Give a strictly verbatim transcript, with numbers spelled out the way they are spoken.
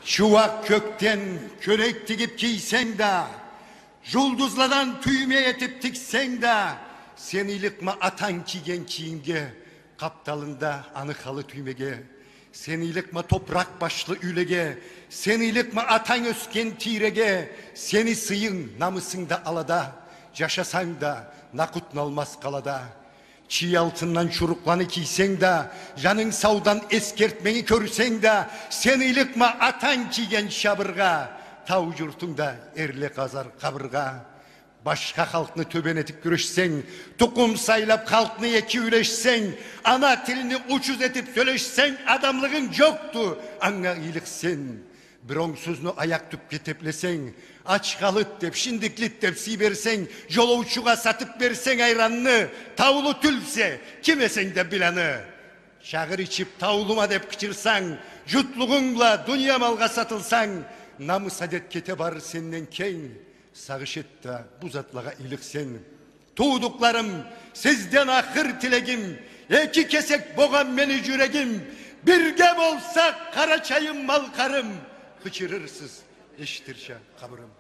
Чууакъ кёкден кёлек тигип кийсенг да, жулдузладан тюйме этип тиксенг да, сен ыйлыкъма атанг кийген кийимге, къапталында аны халы тюймеге. Сен ыйлыкъма топуракъ башлы юйлеге, сен ыйлыкъма атанг ёсген тийреге. Сени сыйынг, намысынг да алада, жашасанг да накъутналмаз къалада. Чий алтындан чурукъланы кийсенг да, жанынг саудан эсгертмени кёрсенг да, сен ыйлыкъма атанг кийген чабыргъа, тау журтунгда эрле къазар къабыргъа. Башха халкъны тёбен этип кюрешсенг, тукъум сайлап халкъны эки юлешсенг, ана тилни учуз этип сёлешсенг, адамлыгъынг жокъду, анга ыйлыкъ сен. Бир онгсузну аякъ тюпге теплесенг, ачхалыд деп, шиндиклид деп сый берсенг, жолоучугъа сатып берсенг айранны, таулу тюлсе, ким эсенг да бил аны. Чагъыр ичип, таулума деп къычырсанг, жутлугъунг бла дуния малгъа сатылсанг, намыс адет кете барыр сенден кенг. Сагъыш эт да, бу затлагъа ыйлыкъ сен. Туудукъларым, сизден ахыр тилегим, эки кесек богъан мени жюрегим, бирге болсакъ, Къарачайым, Малкъарым, къычырырсыз, эшитирча къабырым.